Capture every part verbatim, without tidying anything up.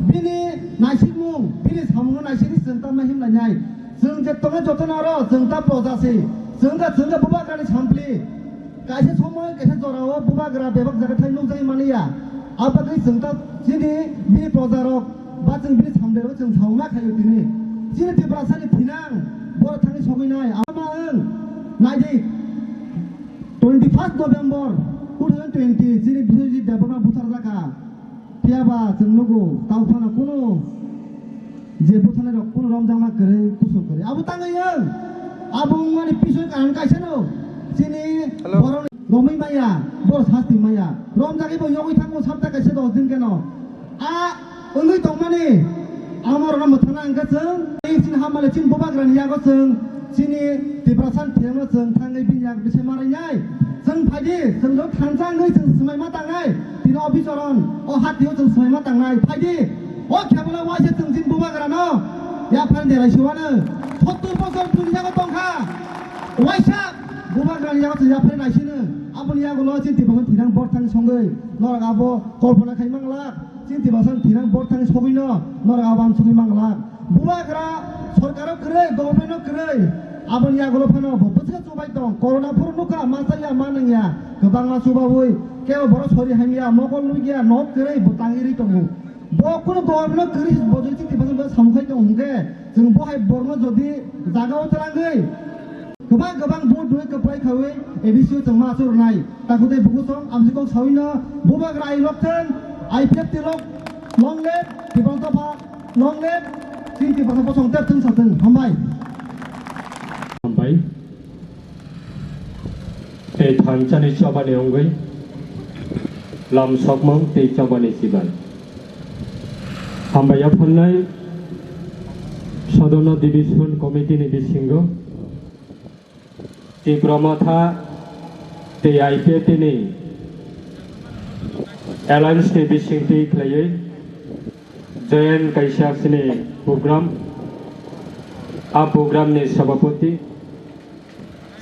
Bini naisikmung, bini samungno naisini chwng ta ma himlainai. Chwng je tongo jotono oro, chwng ta proja se. Chwng ta, chwng ta bubagrani sampli. Kaisa somoi, kaisa jorao bubagra bebak jaga thai nukjagwi mani ya. Abagwi chwng ta chini bini projarok ba chwng bini samlirok chwng sauma khaio tini. Chini Tiprasani thinang, borok thangwi sogwinai. Ama wng, naidi, twenty first November two thousand twenty, chini Biswajit Debbarma buthar jakha. Phiya ba chwng nugo, tamo phano kunu je bwtharnai rok kunu romjakma kwrwi, kusuk kwrwi. Abo tangwi wng. Abo wngmani piso karon kaisa no. Chini Hello. Borok romwi maya, borok sasti maya. Romjagwi bo yogwi thango sapta kaisa dos din keno. A wngwi tongmani amorokno mwthangna hwnkhe chwng, chini hamale chini bubagrani yago chwng. Chini Tiprasani thengno chwng thangwi bini yak bisi marainai. Chwng phaidi, chwng no thansa wngwi chwng swmai ma tangnai. Tini o bichoron, o hatio chwng swmai ma tangnai. Phaidi, o khebolo waisa chwng chini bubagrano yaphar derai siwano. Sottur bosor chwng yago tongkha. Waisa bubagrani yago chwng yaphar naisino. Aboni yagulo chini Tiprasani thinang bor thang songwi. Norok abo kolpona khai manglak. Chini Tiprasani thinang bor thang sogwino, norok abo ang sogwi manglak. Bubagra sorkaro kwrwi, government-o kwrwi. Aboni yagulo phano bo bwswk chubai tong. Corona phuru nukha, ma chaya, ma nangya. Kwbangma chubaui, kebo borok sori hamya, mokol nukya, nok kwrwi, bo tangwi rwi tongo. Bo kunu government-o kwrwi, bo jodi chini Tiprasani bo samung khai tong hwnkhe, chwng bo hai borokno jodi jagao twlangwi, Kwbang kwbang vote rwi kwplai khawi A D C o chwng ma achuk rwnai. Takhuk tei bukhuk song amjik kok sawi no bubagra ai lok thang, I P F T lok long live, Tiprasa dopha long live, chini Tiprasa bosong tep thung sa thung. Hambai. Hambai. Tei thansa ni choba ni wngwi lam sokmung tei choba ni chibai. Hambai yapharnai Sodono Division Committee ni bisingo Tipra Motha tei I P F T ni alliance ni bisingtwi khlaiwi joint kaisa chini program, a program ni sabapati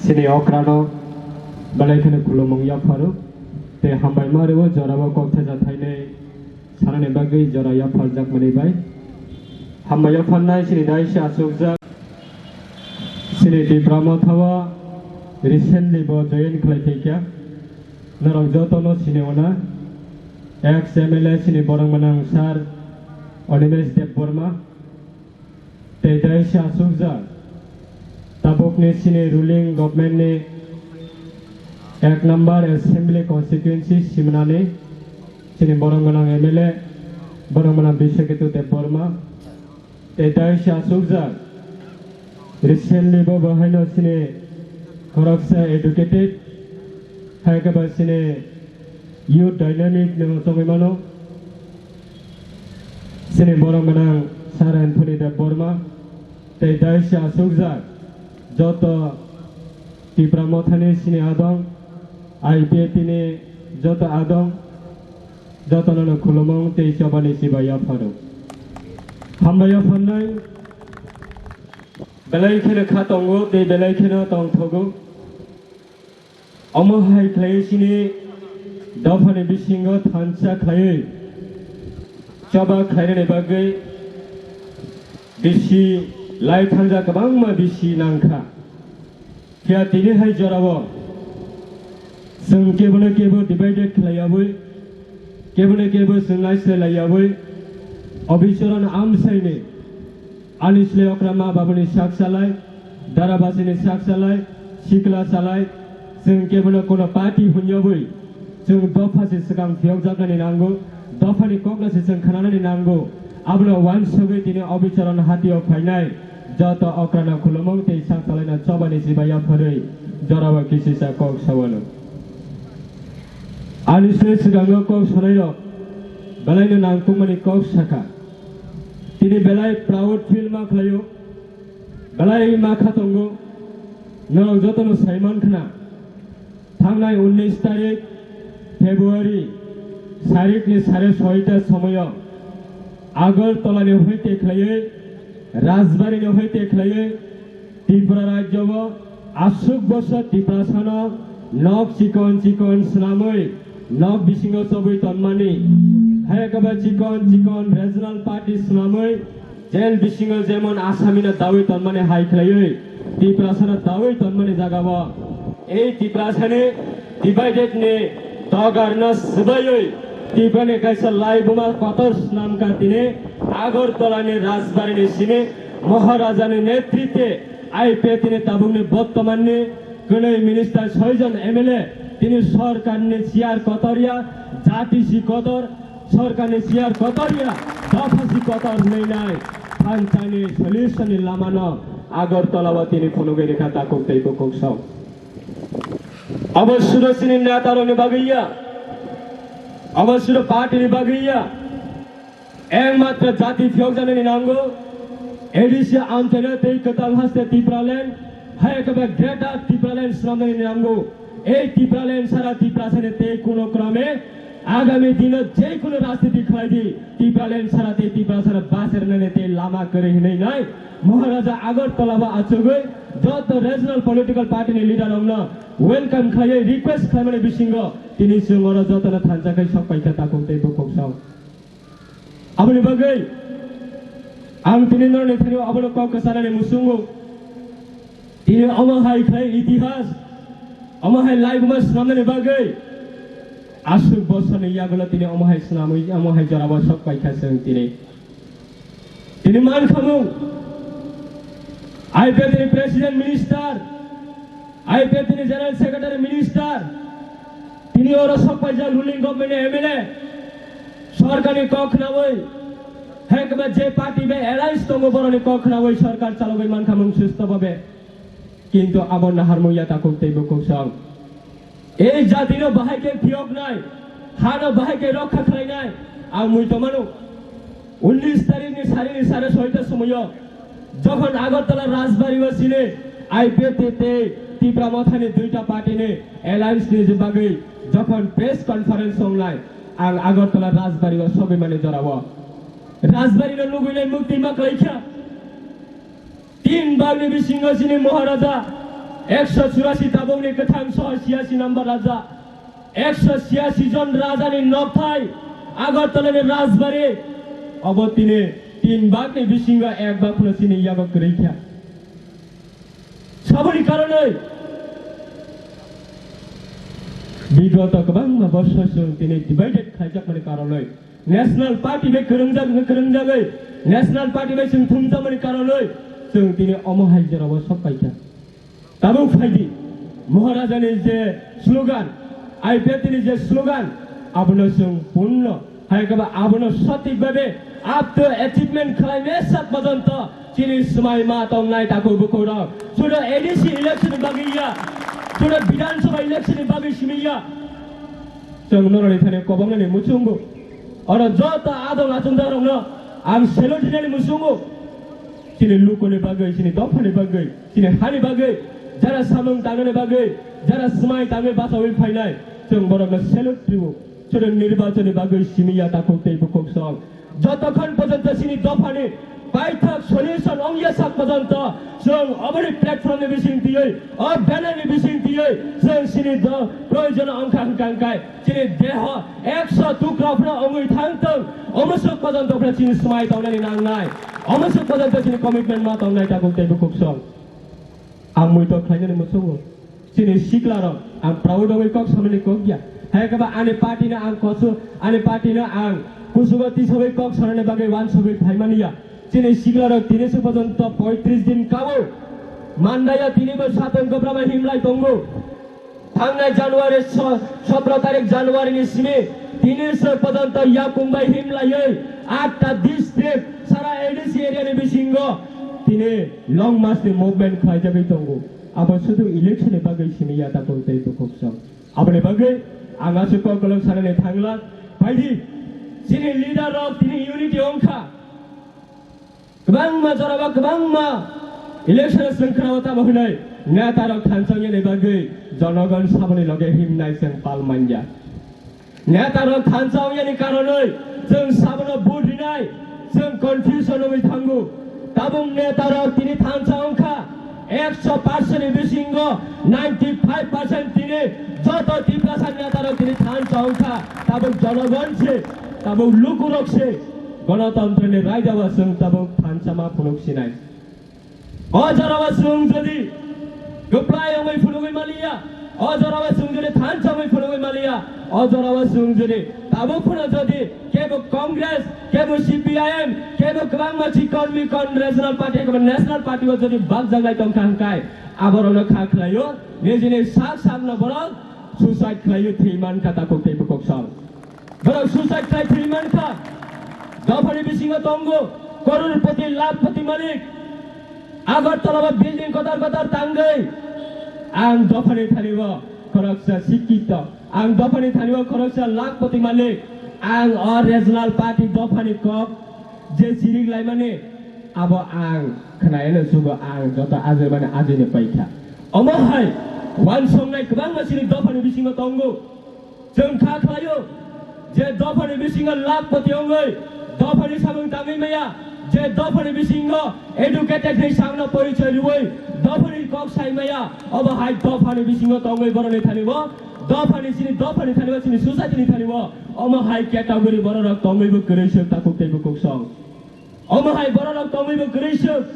chini okrano belai kheno khulumung yapharo tei hambaima rwo jorao kok theja thainwi sanani bagwi jora yapharjakmani bai. Hambai yapharnai chini daisi achukjak. Chini Tipra Mothao recently bo join khlai phaikha. Norok jotono sini ona. Ex M L A chini borok manang Sir Animesh Debbarma. Tei daisi achukjak. Tabukni chini ruling government ni ek number assembly constituency simnani chini borok gwnang M L A, borok gwnang Biswaketu Debbarma. Tei daisi achukjak. Recently bo bahaino chini khoroksa educated, hai khe ba chini youth dynamic no chongwi mano. Chini borok gwnang Sir Anthony Debbarma. Tei daisi achukjak joto Tipra Mothani chini adong, I P F T ni joto adong, jotono no khulumung tei chobani chibai yapharo. Hambai yapharnai, belai kheno kha tongo tei belai kheno tongthogo. Omo hai khlaiwi chini dophani bisingo thansa khlaiwi choba khlainani bagwi bisi lai thansa kwbangma bisi nangkha. Phiya tini hai jorao chwng kebono kebo divided khlaiyawi, kebono kebo chwng naislailayawi, obichoron amsaini Ani sle okra ma babuni sak salai, dara basini sak salai, sikla salai, chwng kebono kono party hunyawi, chwng dopha se swkang phiyokjaknani nango, dophani kokno se chwng khnanani nango. Abono wansugwi tini obichoron hatio phainai, joto okrano khulumung tei sak salaino chobani chibai yapharwi, jorao kisisa kok sawano. Ani sle swkango kok sanairok, belaino nangkukmani kok sakha. Tini belai proud feel ma khlaio, belai ma kha tongo, norok jotono saiman khna. Thangnai unnish tarik February, sarikni sare soita somoyo Agartala ni hoite khlaiwi, Rajbari ni hoite khlaiwi, Tripura rajyo bo aswk bosor Tiprasano nok chikon chikon swnamwi, Nok bisingo chobwi tonmani, hai khe ba chikon chikon regional party swnamwi jail bisingo jemon asamino dawi tonmani hai khlaiwi Tiprasano dawi tonmani jagao ei Tiprasani divided ni dogarno swbaiwi Tiprani kaisa laibuma kotor swnamkha tini Agartala ni Rajbari ni simi Maharajani netritwe I P F T ni tabukni bottomanni Kwnwi minister soijon M L A tini sorkarni chair kotorya, jati si kotor, sorkarni chair kotorya, dopha si kotor hwnwi nai phanchani solution ni lamano Agartala o tini phunugwi rikha takhuk tei bukhuk song. Abo sudo chini neta rokni bagwi ya, abo sudo party ni bagwi ya. Ekmatro jati phiyokjaknani nango, A D C Amchaina tei kwtal haste Tipraland, hai khe ba Greater Tipraland swnamnani nango. Ei Tipraland sara Tiprasani tei kuno krome agami dino je kuno rajniti khlai di, Tipraland sara tei Tiprasano bacherwnani tei lama kwrwi hwnwi nai Maharaja Agartala bo achugwi joto regional political party ni leader rokno welcome khlaiwi request khlaimani bisingo tini chwng oro jotono thansa khai sok paikha takhuk tei bukhuk song. Aboni bagwi ang tini norokni thani abono kok kwchanani muchungo. Tini omo hai khlai itihas, omo hai laibuma swnamnani bagwi aswk bosorni yagulo tini omo hai swnamwi, omo hai jorabo sok paikha chwng tini. Tini mankhamung, I P F T ni President Minister, I P F T ni General Secretary Minister, tini oro sok paijak ruling government ni M L A, sorkarni kok khnaui, hai khe ba je party bai alliance tongo boroni kok khnaui sorkar chalogwi mankhamung susto babe. Kintu abo naharmung ya takhuk tei bukhuk song. Ei jatino bahai khe phiyoknai, hano bahai khe rokha khlainai, ang mui tongmano. Unnish tarikni sarini sare soita somoyo jokhon Agartala Rajbari o sini I P F T tei Tipra Mothani duita party ni alliance ni bagwi jokhon press conference songnai, ang Agartala Rajbari o sogwi mani jorao Rajbari no nugwi nai mukti ma khlaikha. Tin bagni bisingo chini Maharaja, ekso churasi tabukni kwthang soho siyasi number raja, ekso siyasi jon rajani nokthai, Agartalani Rajbari, obo tini tin bagni bisingo ek bag phano chini yago kwrwi kha. Saboni karonoi, bigoto kwbangma bosor chwng tini divided khaijakmani karonoi, National Party bai kwrwngjak hwnwi kwrwngjagwi, National Party bai chwng thumjakmani karonwi chwng tini omo hai jorao sok paikha. Tabuk phaidi, Maharajani je slogan, I P F T ni je slogan, abono chwng punno, hai khe ba abono sothik babe up to achievement khlai me sak porjonto chini swmai ma tongnai takhuk bukhuk rok. Sudo A D C election ni bagwi ya, sudo Bidhan Sabha election ni bagwi simi ya. Chwng norokni thani kwbangmani muchungo. Oro joto adong achomjak rokno ang salute rinani muchungo. Chini lukuni bagwi, chini dophani bagwi, chini hani bagwi, jara samung tangnani bagwi, jara swmai tangwi bachaui phainai, chwng borokno salute rwo. Chwng nirbachonni bagwi simi ya takhuk tei bukhuk song. Jotokhon porjonto chini dophani paithak solution ongya sak porjonto chwng oboni platform ni bising tiyoi, o banner ni bising tiyoi chwng chini do proyojon ongkha hwnkha hwnkhe chini deho ekso tukra phano ongwi thangtong, omo swk porjonto phano chini swmai tongnani nangnai, omo swk porjonto chini commitment ma tongnai takhuk tei bukhuk song. Ang muitok khlainani muchungo. Chini siklarok, ang proud wngwi kok samani kok ya. Hai khe ba ani party no ang kosu, ani party no ang kusugo tisogwi kok sanani bagwi wansugwi phaimani ya. Chini siklarok tini se porjonto poitris din kabo. Mandaya tini bo satong gobra bai himlai tongo. Thangnai January so-, sotro tarik January ni simi tini se porjonto yakung bai himlaiwi atta district sara A D C area ni bisingo tini long march ni movement khlaijagwi tongo. Abo sudu election ni bagwi simi ya takhuk tei bukhuk song. Aboni bagwi ang aswk kok kolok sanani thangla. Phaidi, chini leader rok tini unity ongkha. Kwbangma jorao kwbangma election swng khwnao tamo hwnwi neta rok thansa wngyani bagwi jonogon saboni loge himnai chwng pal manya. Neta rok thansa wngyani karonwi chwng sabono vote rinai, chwng confusion wngwi thango. Tabuk neta rok tini thansa wngkha, Ekso percent ni bisingo ninety five percent tini joto Tiprasa netarok tini thansa wngkha, tabuk jonogon se, tabuk lukurok se, Ganatantrani raida o chwng tabuk thansa ma phunuk sinai. O jorao chwng jodi kwplai wngwi phunugwi maliya, o jorao chwng jodi thansa wngwi phunugwi maliya, o jorao chwng jodi tabuk phano jodi kebo Congress, kebo C P I M, kebo kwbangma chikon mikon regional party, kebo national party o jodi bakjaklai tongkha hwnkhe, aborokno kha khlaio, nijini sak sakno borok suicide khlaio, thwi mankha takhuk tei bukhuk song. Borok suicide khlai thwi mankha. Dophani bisingo tongo, kororpoti, lakhpoti malik. Agartala o building kotor kotor tangwi. Ang dophani thani o khoroksa sikito. Ang dophani thani o khoroksa lakhpoti malik. Ang o regional party dophani kok je chirik laimani, abo ang khnaino sugo, ang joto ajai mani ajaino paikha. Omo hai wansongnai kwbangma chini dophani bisingo tongo. Chwng kha khlaio je dophani bisingo lakhpoti wngwi dophani samung tangwi maya, je dophani bisingo educated hwnwi sakno porichoi rwui dophani kok sai maya, obo hai dophani bisingo tongwi borokni thani bo dophani chini dophani thani bo chini society ni thani bo omo hai category bororok tongwi bo kwrwi swk takhuk tei bukhuk song. Omo hai bororok tongwi bo kwrwi swk.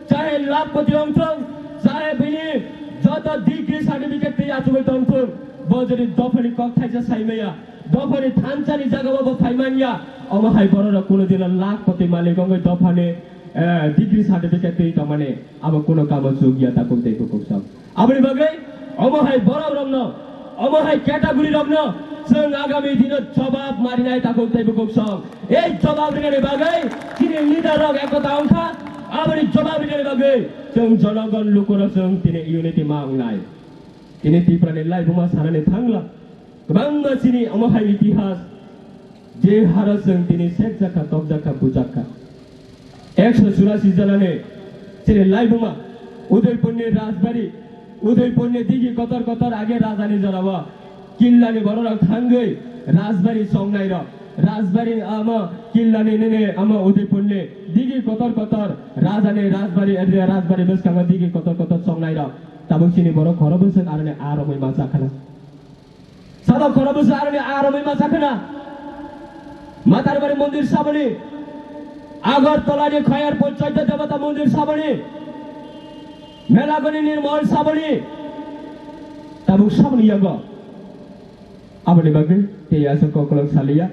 Chahe lakhpoti wngthung, chahe bini joto degree certificate tei achugwi tongthung, bo jodi dophani kok thaisa sai maya, dophani thansani jagao bo phai manya, omo hai bororok kuno dino lakhpoti malik wngwi dophani, eh, degree certificate twi tongmani abo kuno kamo chuk ya takhuk tei bukhuk song. Aboni bagwi omo hai borok rokno, omo hai category rokno chwng agami dino jobab marinai takhuk tei bukhuk song. Ei jobab rinani bagwi chini leader rok ekota wngkha. Aboni jobab rinani bagwi chwng jonogon lukurok chwng tini unity ma wngnai. Tini Tiprani laibuma sanani thangla. Kwbangma chini omo hai itihas, je haro chwng tini sekjakha, tokjakha, bujakha. Ekso churasi janani chini laibuma Udaipurni rajbari, Udaipurni digi kotor kotor age rajani jorao killani bororok thangwi rajbari songnai rok, rajbari ama killani nini ama Udaipurni digi kotor kotor rajani rajbari area rajbari bwskango digi kotor kotor songnai rok tabuk chini borok khoro bwswk aroni aromwi ma chakhana. Sabo khoro bwswk aroni aromwi ma chakhana. Matarbari mondir saboni, Agartala ni Khayarpur Chaitya Devata mondir saboni, Melagoni Nirmol saboni, tabuk saboni yago. Aboni bagwi tei aswk kokolok saliya.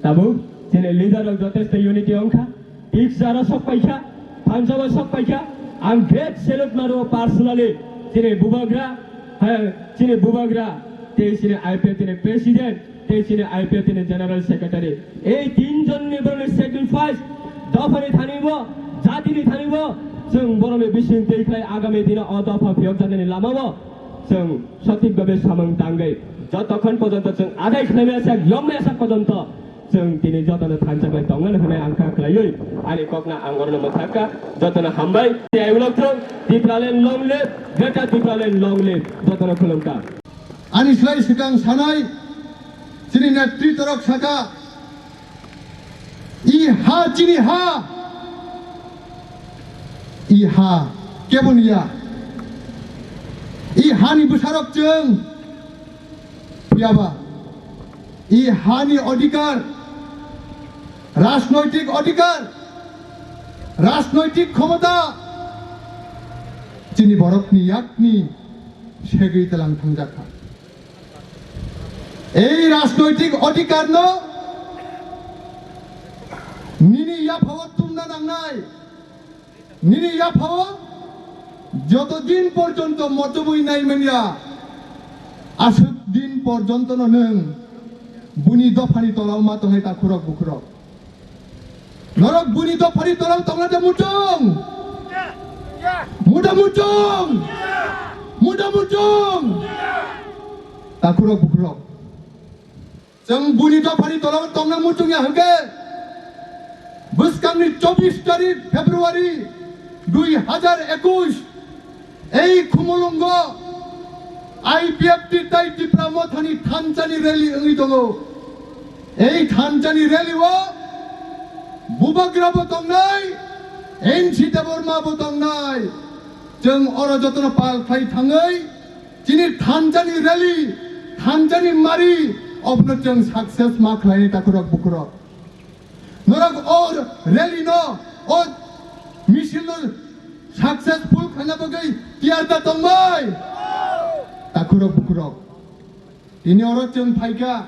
Tabuk chini leader rok jotesto unity wngkha. Tiksaro sok paikha, Punjabo sok paikha, ang great salute maro personally, chini bubagra, hai, chini bubagra, tei chini I P F T ni president, tei chini I P F T ni general secretary. Ei tinjonni borokni sacrifice, dophani thani bo, jatini thani bo, chwng borokni bising tei khlai agami dino o dopha phiyok jaknani lama bo, chwng sothik babe samung tangwi, jotokhon pojonto chwng adai khlaimaya sak, yongmaya sak pojonto, Chwng tini jotono thansa bai tongmani hwnwi ang kha khlaiwi ani kokno ang orono mwthakha. Jotono hambai. Tei ai ulo thung, Tipraland long live, Greater Tipraland long live. Jotono khulumkha. Ani slai swkang sanai chini netri torok saka, "I ha chini ha, i ha keboni ya, i hani bwsarok chwng." Phiyaba, i hani odhikar, rajnoitik odhikar, rajnoitik khomota chini borokni yakni segwi tlang thangjakha. Ei rajnoitik odhikarno nini yaphao tumna nangnai. Nini yaphao joto din porjonto mochomwi nai manya, aswk din porjontono nwng buni dophani tolao ma tongnai takhurok bukhurok. Norok buni dophani tolao tongna de muchung? Muda muchung! Muda muchung! Takhurok bukhurok. Chwng buni dophani tolao tongna muchung ya hwnkhe, bwskangni chobbish tarik February dui hajar ekush, ei Khumulwngo I P F T tai Tipra Mothani thansani rally wngwi tongo. Ei thansani rally o Bubagra bo tongnai, N C Debbarma bo tongnai. Chwng oro jotono pal khlai thangwi chini thanjani rally, thanjani mari, obono chwng success ma khlaini takhurok bukhurok. Norok o rally no, o misil no successful khlaina bagwi tiyar da tongbai? Takhurok bukhurok. Tini oro chwng phaikha,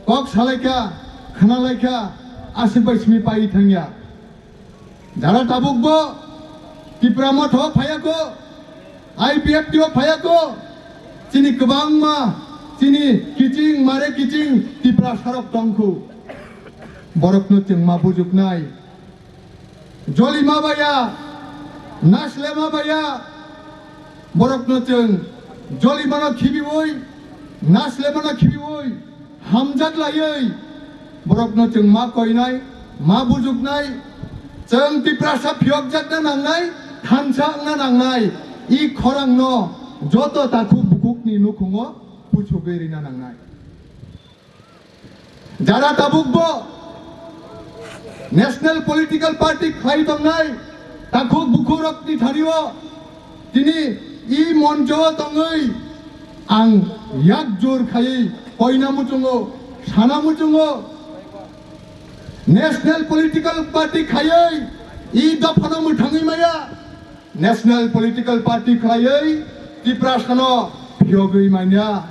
kok salaikha, khnalaikha, aswk bai simi pai thangya. Jara tabukbo Tipra Motho phayakho, I P F T o phayakho, chini kwbangma, chini kiching mare kiching Tiprasarok tongkhu. Borokno chwng ma bujuknai. Jolima baya, naslema baya, borokno chwng jolimano khibiwi, naslemano khibiwi, hamjak laiwi, borokno chwng ma koinai, ma bujuknai, chwng Tiprasa phiyokjakna nangnai, thansa wngna nangnai, i khorangno joto takhuk bukhukni nukhungo puchugwi rina nangnai. Jara tabukbo National Political Party khlai tongnai takhuk bukhurokni thario tini i moncho tongwi ang yak jor khaiwi koina muchungo, sana muchungo. National Political Party khaiwi i dophano mwthangwi maya. National Political Party khlaiwi Tiprasano phiyogwi manya.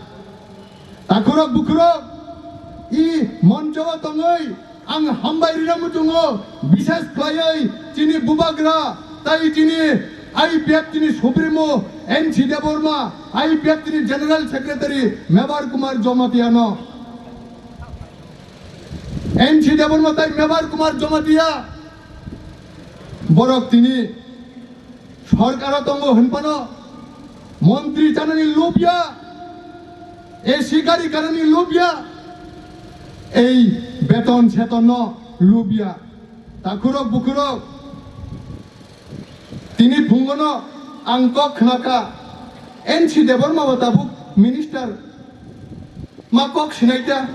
Takhurok bukhurok i moncho o tongwi ang hambai rina muchungo, bishes khlaiwi chini bubagra tai chini I P F T ni Supremo N C Debbarma, I P F T ni General Secretary Mebar Kumar Jamatia no. N C Debbarma tai Mebar Kumar Jamatia borok tini sorkaro tongo hwnphano montri chanani lubya, A C gari kanani lubya, ei beton setonno lubya. Takhurok bukhurok, tini phungono ang kok khnakha, N C Debbarma bo tabuk minister ma kok sinaita,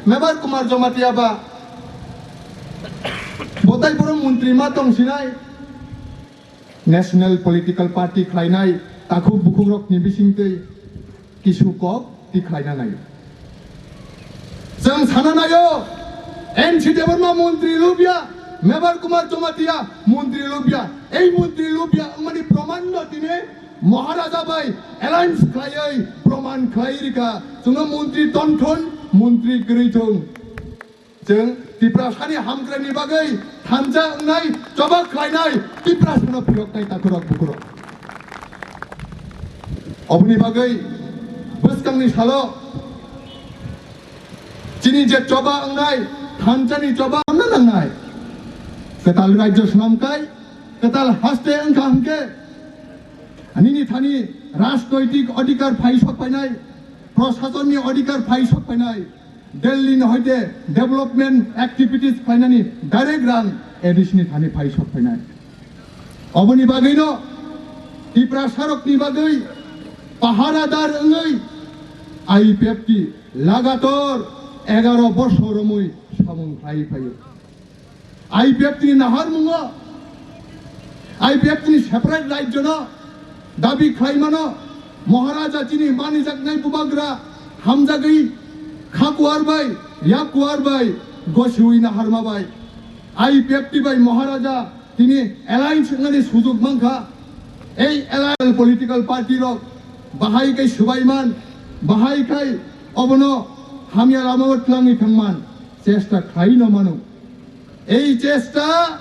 Mebar Kumar Jamatia ba botai boro montri ma tong sinai. National Political Party khlainai takhuk bukhukrokni bisingtwi kisu kok tikhlaina naio. Chwng sana naio, N C Debbarma montri lubya, Mebar Kumar Jamatia montri lubya. Ei montri lubya wngmani proman no tini Maharaja bai alliance khlaiwi proman khlai rikha. Chwngno montri ton thun, montri kwrwi thung. Chwng Tiprasani hamkraini bagwi thansa wngnai, choba khlainai, Tiprasano phiyoknai takhurok bukhurok. Oboni bagwi bwskangni salo chini je choba wngnai, thansani choba wngna nangnai. Kwtal rajyo swnamkai, kwtal haste wngkha hwnkhe, nini thani rajnoitik adhikar phai sok phainai, prosasonni adhikar phai sok phainai, Delhi ni hoite development activities khlainani direct rang A D C ni thani phai sok phainai. Oboni bagwino Tiprasarokni bagwi paharadar wngwi I P F T lagator egaro bosor romwi samung khlai phaio. I P F T ni naharmungo, I P F T ni separate rajyono dabi khlaimano, Maharaja chini manijaknai bubagra hamjagwi khakuar bai, yakuar bai, gosiwi naharma bai, I P F T bai Maharaja tini alliance wngnani sujuk mankha. Ei alliance political party rok bahai kai swbaiman, bahai kai obono hamya lamao twlangwi thangman chesta khlaino mano. Ei chesta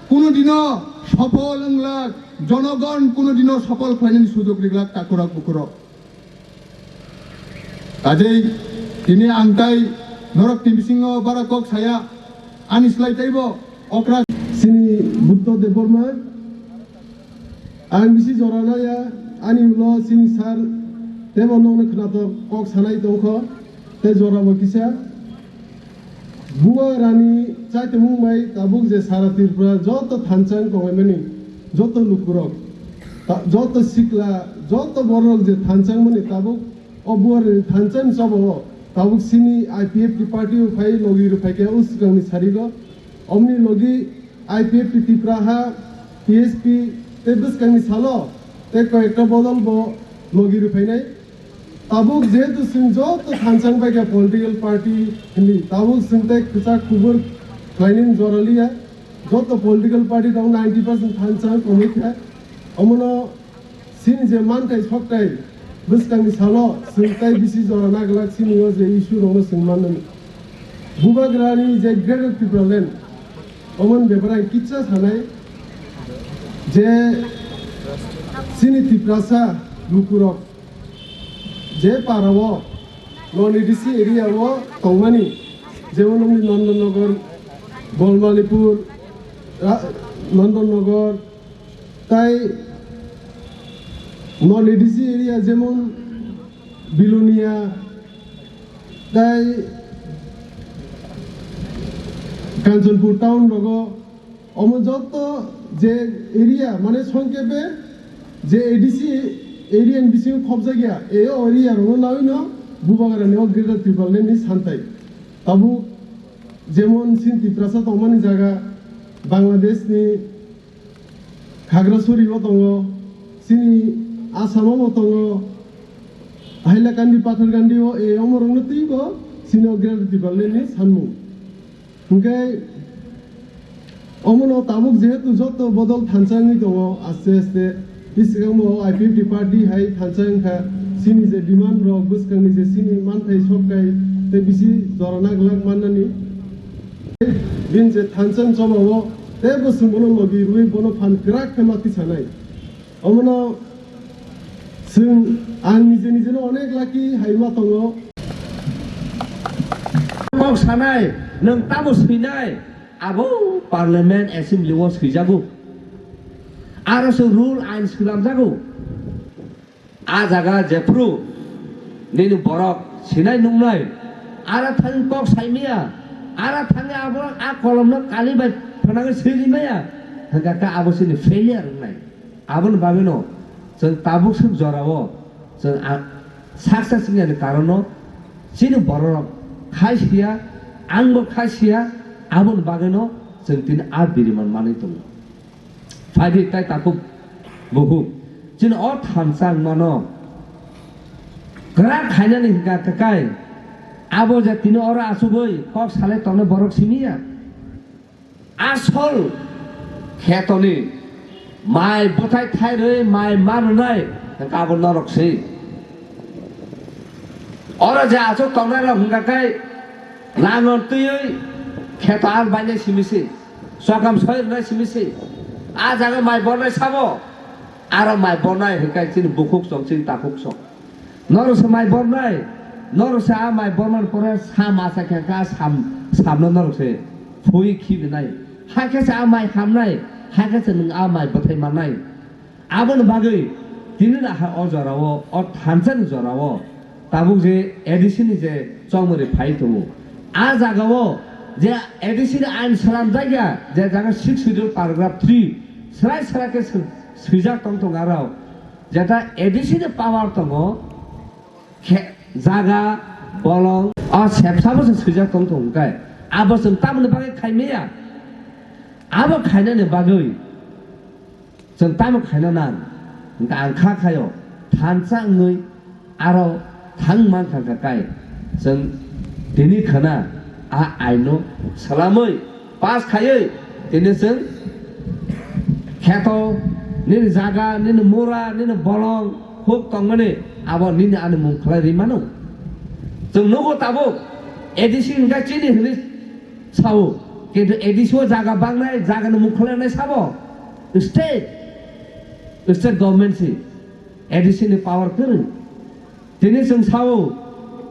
kunu dino sofol wnglak, jonogon kunu dino sofol khlainani sujog riglak takhurok bukhurok. Kajei tini ang tai norokni bisingo bara kok saya, ani slai taibo okra. Chini Buddha Debbarma, ang bisi jora naya, ani ulo chini sir tebo nokni khwnatok kok sanai tongkho, tei jorabo kisa. Bubagrani chaitomung bai tabuk je sara Tripura joto thansa wng tonglaimani, joto lukurok, ta-, joto sikla, joto borok je thansa wngmani tabuk o Bubagrani thansa ni chobao tabuk chini I P F T party o phai logi rw phaikhe o swkangni sarigo. Omni logi I P F T Tripura ha, T S P tei bwskangni salo Tei koi ekta bodol bo logi rwphainai. Tabuk jehetu chwng joto thansa wngbaikha political party hinwi, tabuk chwng tei kwchak kubur khlainani jora liya. Joto political party rok ninety percent thansa wngkha. Omono chini je manthai sokthai bwskangni salo chwng tei bisi jora naglak chini o je issue rokno chwng mannani. Bubagrani je Greater Tipraland, omoni bepare ang kisa sanai je chini Tiprasa lukurok je para o non A D C area o tongmani, jemon wngdi Nandon Nagar, Bolmalipur, Ra-, Nandon Nagar, tai non A D C area jemon Bilonia, tai Kanchanpur town rogo, omo joto je area, mane songkhepe je A D C area ni bisingo khobjakya, e o area rogo nawino Bubagrani o Greater Tipraland ni santai. Tabuk jemon chini Tiprasa tongmani jaga, Bangladesh ni Khagrasuri o tongo, chini Assam o bo tongo, Hailakandi, Patharkandi o, e, omorokno twibo chini o Greater Tipraland ni sanmung. Hwnkhe omono tabuk jehetu joto bodol thansa wngwi tongo, aste aste bisi swkangbo I P F T party hai thansa wngkha, chini je demand rok bwskangni je chini manthai sokthai tei bisi jora naglak mannani. Bini je thansa wng choma o tei bo chwng bono logi rwui bono phan kwrak khe ma tisanai. Omono chwng ang nije nije no onek lucky hai ma tongo. Kok sanai, nwng tamo swinai, abo Parliament Assembly o swijago. Aro se rule ain swnamjago. A jaga jephru nini borok sinai nuknai, ara thang kok saimia, ara thangwi abo a kolomno kali bai phwnangwi swi rimaya, hwnkha khe abo chini failure wngnai. Aboni bagwino chwng tabuk swk jorao chwng a-, success wngyani karono chini bororok khai siya, angbo khai siya, aboni bagwino chwng tini a biriman manwi tongo. Phaidi tai takhuk bukhuk. Chini o thansa wngmano kwrak khainani hwnkha khe kai. Abo je tini oro achugwi kok salai tongnai borok simiya. Asol khetoni mai bwthai thairwi mai ma rwnai hwnkha abo norok se. Oro je aswk tongnai rok hwnkha khe langon twiwi kheto al bainai simi se, chokam soi rwnai simi se. A jaga mai bornai sabo, aro mai bornai hwnkhe chini bukhuk song, chini takhuk song. Norok se mai bornai, norok se a mai bormani pore sam asa khe kha sam, samno norok se phui khibinai. Hakhe se a mai hamnai, hakhe se nwng a mai bwthai mannai. Aboni bagwi tini raha o jorao, o thansani jorao tabuk je A D C ni je chongmani phai tongo. A jagao je A D C ni ain swnamjakya, je jaga six schedule paragraph three srai srai khe swi-, swijak tong tongo aro. Jeta A D C ni power tongo, khe-, jaga, bolong, o sepsabo se swijak tong tongo hwnkhe. Abo chwng tamoni bagwi khaimaya? Abo khainani bagwi. Chwng tamo khaina nang? Hwnkhe ang kha khaio, thansa wngwi aro thang mankha kha kai. Chwng tini khwna a aino swlamwi pass khaiwi tini chwng kheto, nini jaga, nini mura, nini bolong huk tongmani abo nini ani mung khlai ri mano. Chwng nugo tabuk A D C hwnkhe chini hwnwi sao, kintu A D C o jaga bangnai, jagani mung khlainai sabo? State, state government si A D C ni power kwrwi. Tini chwng sao,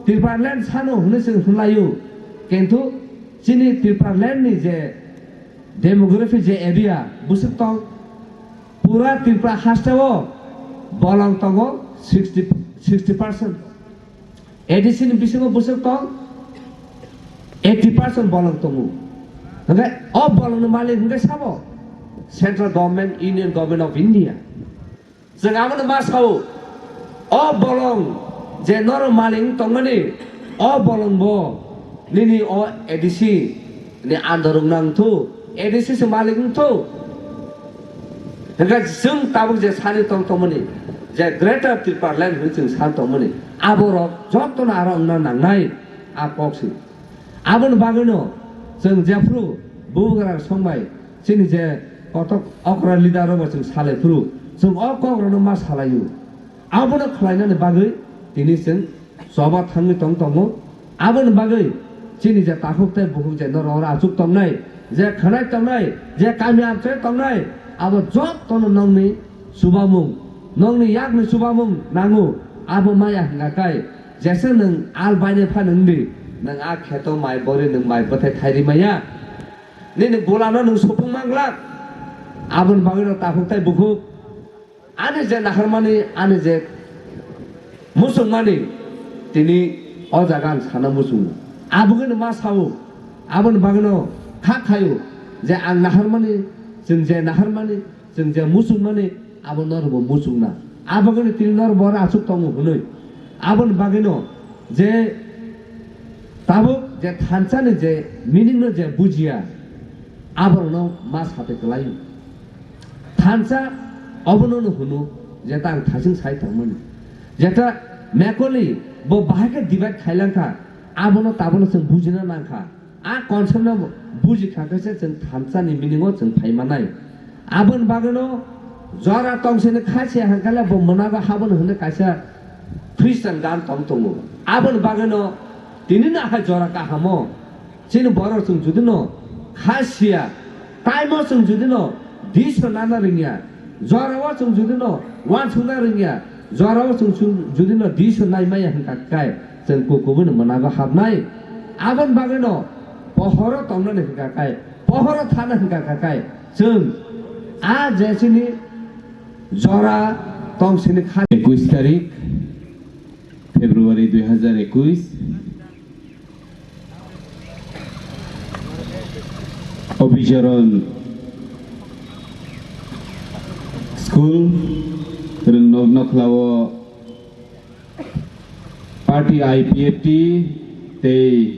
Tipraland sano hwnwi chwng hwnlaio, kintu chini Tipraland ni je demography je area bwswk tong, pura Tripura hasteo bolong tongo sixty, sixty percent. A D C ni bisingo bwswk tong eighty percent bolong tongo. Hwnkhe o bolongni malik hwnkhe sabo? Central Government, Union Government of India. Chwng abono ma sao, o bolong je norok malik wng tongmani, o bolong bo nini o A D C ni under wng nang thu, A D C se malik wng thu. Hingke chwng tabuk je sani tong tongmani, je Greater Tipraland hwnwi chwng san tongmani, aborok jotono aro wngna nangnai, a kok se. Aboni bagwino chwng jephru bubagra songbai chini je kotok okra leader rokbo chwng salai phuru chwng o kok rokno ma salaio. Abono khlainani bagwi tini chwng choba thangwi tong tongo. Aboni bagwi chini je takhuk tei bukhuk je norok oro achuk tongnai, je khwnai tongnai, je kami amchai tongnai, abo jotono nokni chubamung, nokni yakni chubamung nango. Abo maya hwnka kai, jesa nwng al bainai phano wngdi, nwng a kheto mai bori nwng mai bwthai thairi maya. Nini bulano nwng supung manglak. Aboni bagwino takhuk tei bukhuk ani je naharmani, ani je muchungmani, tini o jaga ang sana muchungo. Abogwino ma sao, aboni bagwino kha khaio je ang naharmani, chwng je naharmani, chwng je muchungmani, abo norokbo muchungna. Abogwino tini norokbo oro achuk tongo hwnwi. Aboni bagwino je tabuk je thansani je meaning no je bujiya, aborokno ma sate kwlaio. Thansa obono no hwno, jeta ang thasing sai tongmani. Jeta Macaulay bo bahai khe divide khailang kha, abono tabono chwng bujina nang kha. A concept no buji kha khe se chwng thansa ni meaning o chwng phai manai. Aboni bagwi no jora tong sini kha se hangkale bo mwnago haboni hwnwi kaisa Christian gan tong tongo. Aboni bagwi no tini no hai jora kahamo. Chini borok chwng judino kha siya, time o chwng judino diso nana rwngya, jorao chwng judino wansukna rwngya, jorao chwng chwng judino diso nai maya hwnkha kai chwng kukubuni mwnago habnai. Aboni bagwino pohoro tongnani hwnkha kai, pohoro thana hwnkha kai chwng a je chini jora tong sini kha. Ekuis tarik February dui hajar ekuis. Obicharan School, Rwngnok Nokhlao Party I P F T tei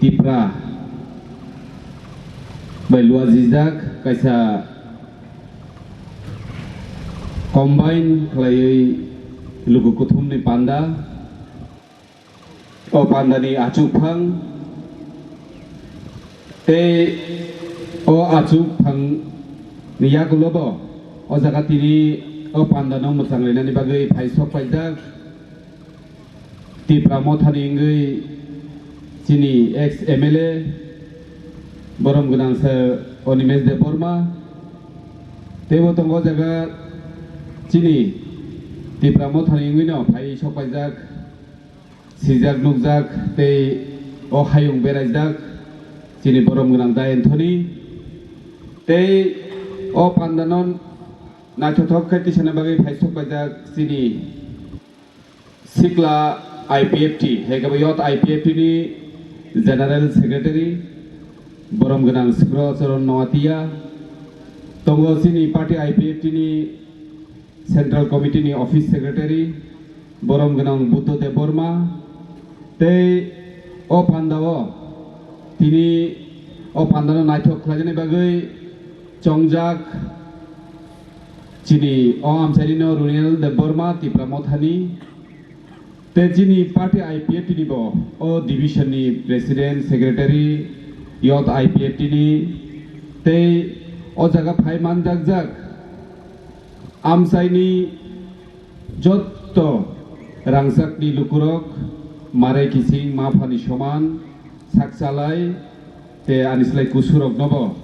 Tipra bai luajijak kaisa combine khlaiwi luku kuthumni panda. O pandani achukphang tei o achukphang ni yagulo bo o jaga tini o pandano mwchang lainani bagwi phai sok paijak Tipra Mothani wngwi chini ex M L A borom gwnang sir Animesh Debbarma teibo tongo o jaga chini Tipra Mothani wngwino phai sok paijak. Sijak nukjak tei o hayung beraijak chini borom gwnang Da Anthony tei o pandano naithothok khe tisana bagwi phaisok paijak chini sikla I P F T, hai khe bo Youth I P F T ni General Secretary borom gwnang Sukro Charan Noatia, tongo chini party I P F T ni Central Committee ni Office Secretary, borom gwnang Buddha Debbarma, tei o pandao tini o pandano naithok khlainani bagwi chongjak chini o amchaini no Runil Debbarma Tipra Mothani, tei chini party I P F T ni bo o division ni president, secretary, youth I P F T ni, tei o jaga phai manjakjak amchaini jotto rangchakni lukurok, marai kising ma phani soman, sakchalai, tei ani slai kusuroknobo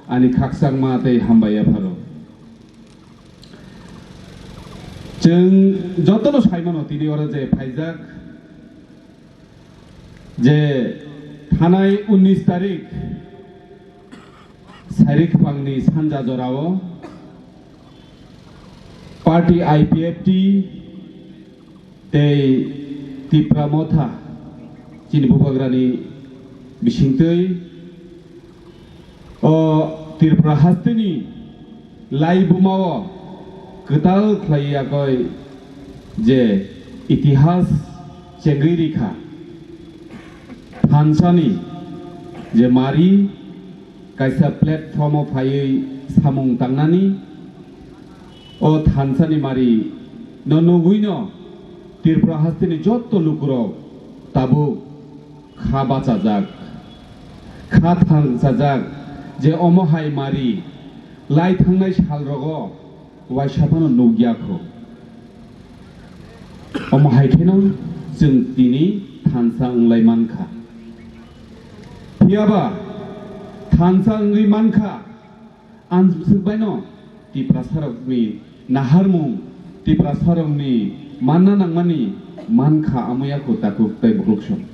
ani khakchangma tei hambai yapharo. Chwng jotono saimano tini oro je phaijak, je thanai unnish tarik Sairikphangni sanja jorao party I P F T tei Tipra Motha chini bubagrani bisingtwi o Tripura hasteni laibumao kwtal khlai yakoi je itihas chengwi rikha, thansani je mari kaisa platform o phaiwi samung tangnani, O thansani mari no nugwino Tripura hasteni jotto lukurok tabuk kha bachajak, kha thangchajak je omo hai mari lai thangnai salrogo waisa phano nukya kho. Omo hai kheno chwng tini thansa wnglai mankha. Phiyaba thansa wngwi mankha, ang swkbaino Tiprasarokni naharmung, Tiprasarokni manna nangmani mankha, amoya kho takhuk tei bukhuk song.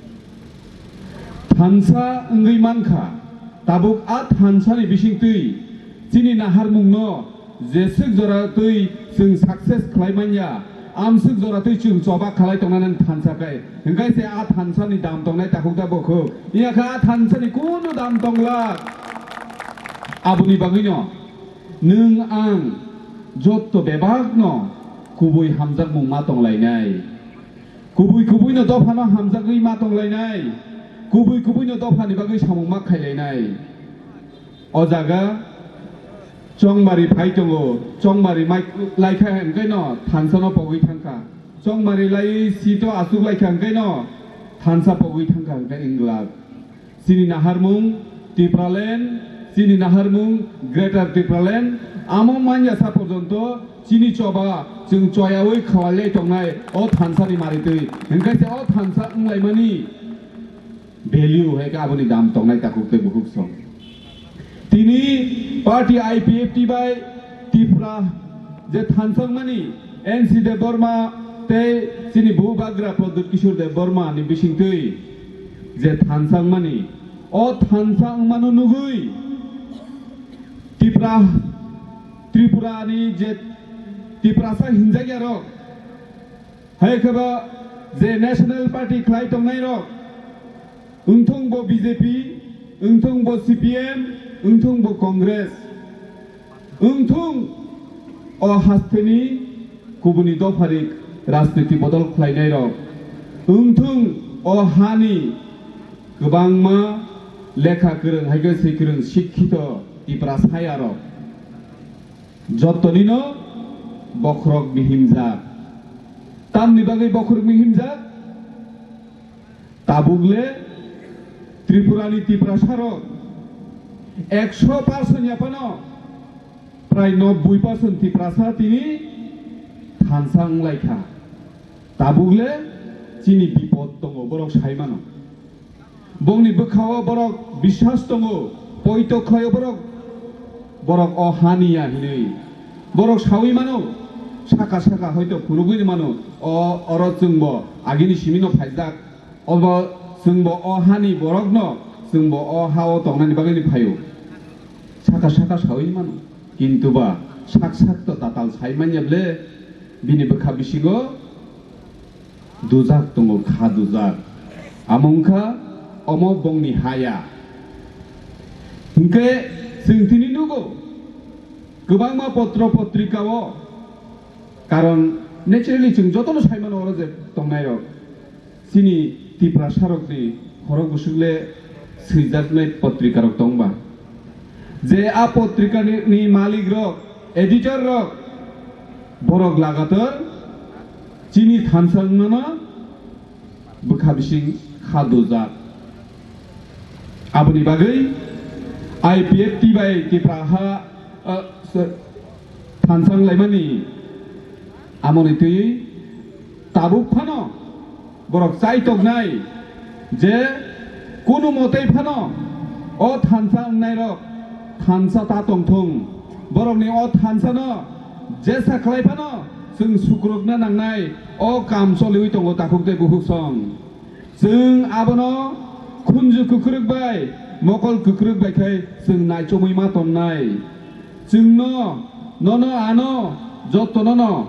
Thansa wngwi mankha, tabuk a thansani bisingtwi chini naharmungno jeswk jora twi chwng success khlai manya, amswk jora twi chwng choba khlai tongnani thansa khe. Hwnkhe se a thansani dam tongnai takhuk da bukhuk. Iya khe a thansani kunu dam tongla. Aboni bagwino nwng ang jotto bebakno kubui hamjakmung ma tonglainai. Kubui kubuino dophano hamjagwi ma tonglainai, kubui kubuino dophani bagwi samung ma khailainai. O jaga chongmari phai tongo, chongmari mai laikha hwnkhe no thansano pogwi thangkha. Chongmari lai sito asuk laikha hwnkhe no thansa pogwi thangkha hwnkhe wng glak. Chini naharmung Tipraland, chini naharmung Greater Tipraland, amo manya sa porjonto chini choba chwng choyaui khawalai tongnai o thansani maritwi. Hwnkhe se o thansa wnglaimani value hai khe aboni dam tongnai takhuk tei bukhuk song. Tini party I P F T bai Tipra je thansokmani N C Debbarma tei chini bubagra Pradyut Kishore Debbarma ni bisingtwi je thansokmani, o thansa wngmano nugwi Tipra, Tripura ni je Tiprasa hinjakya rok, hai khe ba je National Party khlai tongnai rok, wngthung bo B J P, wngthung bo C P M, wngthung bo Congress, wngthung o hasteni kubuni dophari rajniti bodol khlainairok, wngthung o hani kwbangma lekha kwrwng, hai khe se kwrwng sikhito Tiprasayarok, jottonino bokhorok mihimjak. Tamni bagwi bokhorok mihimjak? Tabuk le Tripura ni Tiprasa rok ekso percent ya phano prai nobboi percent Tiprasa tini thansa wng lai kha. Tabuk le chini bipod tongo, borok sai mano. Bongni bwkha o borok biswas tongo, poito khlai o borok, borok o ha ni ya hinwi borok saui mano, saka saka hoito phunugwi mano, o oro chwng bo agini simi no phaijak. Obo chwngbo o hani borokno, chwngbo o ha-o tongnani bagwino phaio. Saka saka saui mano. Kintu ba sak sak to tatal sai manya ble, bini bwkha bisingo dujak tongo, kha dujak. Amo wngkha omo bongni ha ya. Hinkhe chwng tini nugo, kwbangma potro potrikao, karon naturally chwng jotono sai mano oro je tongnairok. Chini Tiprasarokni khorok bwswk le swijaknai potrikarok tongba. Je a potrikani, ni malikrok, editorrok, borok lagator chini thansa wngmano bwkha bising kha dujak. Aboni bagwi I P F T bai Tipra ha, ah, so, thansa wnglaimani amoni twiwi tabuk phano borok chai toknai je kunu motei phano o thansa wngnairok thansa ta tongthung, borokni o thansano jesa khlai phano chwng sukrukna nangnai, o kam choliwi tongo takhuk tei bukhuk song. Chwng abono khunju kwkrwk bai, mokol kwkrwk bai khe chwng naichomwi ma tonnai. Chwngno, nono, ano, jottonono